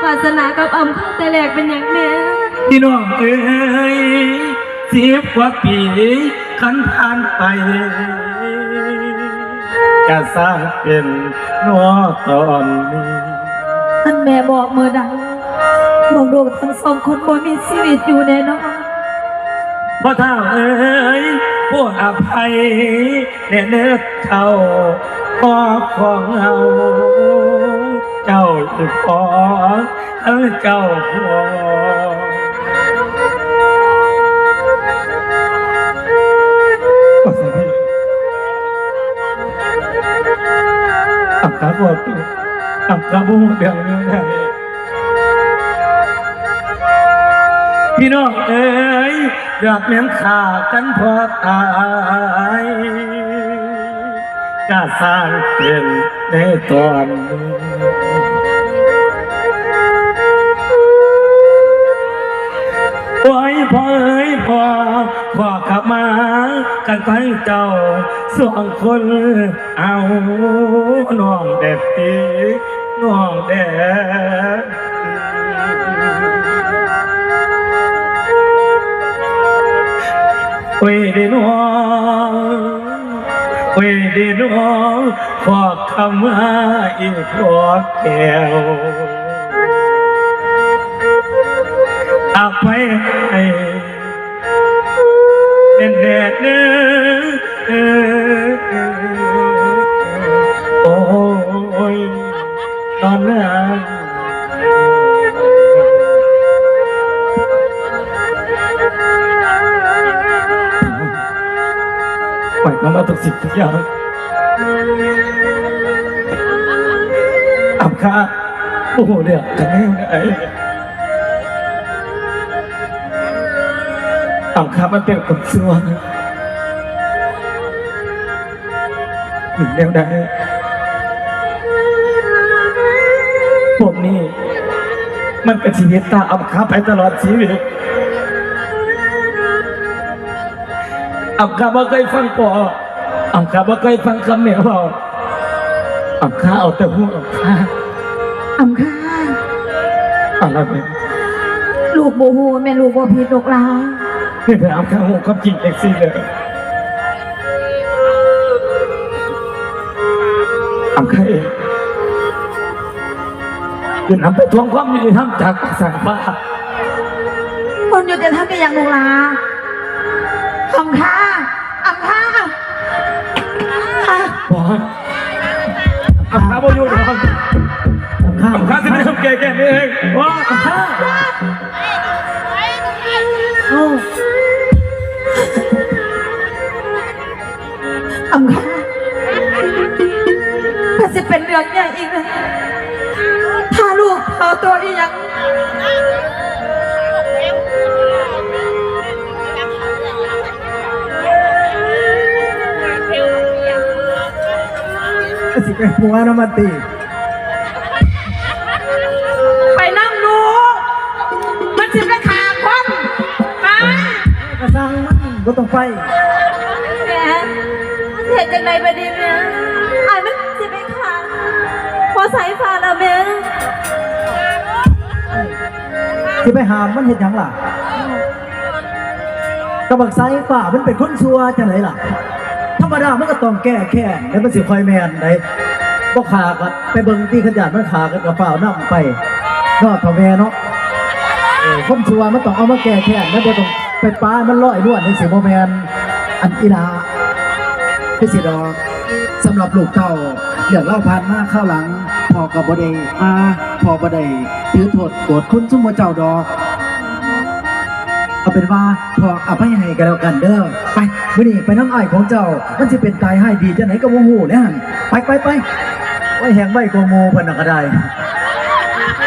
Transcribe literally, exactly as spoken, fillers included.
วาสนากับอำคาแต่แรกเป็นหยังแม่ พี่น้องเอ้ย สิบกว่าปีคันผ่านไป กะสร้างเป็นนอตอนนี้ ท่านแม่บอกเมื่อใด พวกลูกทั้งสองคนบ่มีชีวิตอยู่แน่นอน พ่อเฒ่าเอ้ย โปรดอภัยแน่เด้อเฒ่า พ่อของเฮา เจ้าอีพ่อ เออ เจ้าพ่อ ว่าซั่น อำคาบ่ อำคาบ่ฮู้เรื่องแนวใด พี่น้องเอ้ย อยากแม่นฆ่ากันพอตาย กะสร้างเป็นในตอนนี้ โอ้ยพ่อเอ้ยพ่อ ขอขมากันทั้งเจ้าสองคน เอาน้องแดดดี น้องแดด โอ้ยเด้อน้อง โอ้ยเด้อน้อง ขอขมาอีพ่อแก้ว อภัยให้ เป็นแดดเด้อ โอ้ย ตอนนั้น ไปก็มาทุกสิ่งทุกอย่าง อำคา โอ้โห เนี่ย กันแน่ไหน อำคามันเป็นคนชั่ว ถึงแนวใด พวกนี้ มันเป็นชีวิตตาอำคาไปตลอดชีวิต อำคาบ่เคยฟังพ่อ อำคาบ่เคยฟังคำแม่เว้า อำคาเอาแต่ฮู้อำคา อำคา เอาละแม่ ลูกบ่ฮู้แม่นลูกบ่ผิดดอกหลา นี่แหละอำคาฮู้ความจริงจังซี่เด้อ อำคาเอง คือนำไปทวงความยุติธรรมจากสายฟ้า คนยุติธรรมเป็นอย่างลูกหลา อำคา อำคา พ่อ อำคาบ่อยู่ดอก อำคา อำคาสิไปทำแก่แก่เอง พ่อ อำคา โอ้ อำคา มันสิเป็นเรื่องใหญ่อีกนะ ถ้าลูกเผาตัวอีหยัง มันสิเป็นหัวนำมันติ ไปนำลูก มันสิไปฆ่าคน ไป กะสั่งมัน บ่ต้องไป แม่ มันสิเฮ็ดจั่งใดบัดนี้แม่ อ้ายมันสิไปฆ่า พอสายฟ้าแล้วแม่ สิไปห้ามมันเฮ็ดหยังล่ะ กะบักสายฟ้ามันเป็นคนชั่วจั่งใดล่ะ ธรรมดามันก็ต้องแก้แค้น แล้วมันสิค่อยแม่นได๋ บ่ฆ่าก็ไปเบิ่งติ คันย้านมันฆ่ากันก็ฟ้าวนำไป เนาะ เฒ่าแม่เนาะ เออ คนชั่วมันต้องเอามาแก้แค้น มันบ่ต้องไปปามันลอยนวลจั่งซี้ บ่แม่น อันอีหล่า คือสิดอก สำหรับลูกเต้า เรื่องราวผ่านมาคราวหลัง พ่อก็บ่ได้มา พ่อบ่ได้ถือโทษโกรธคุณซุมหมู่เจ้าดอก เอาเป็นว่าพ่ออภัยให้ก็แล้วกันเด้อ ไป มื้อนี้ไปนำอ้ายของเจ้า มันสิเป็นตายร้ายดีจั่งใดก็บ่ฮู้เด้หั่น ไป ไป ไป โอ้ย แฮงไวกว่าหมู่เพิ่นน่ะก็ได้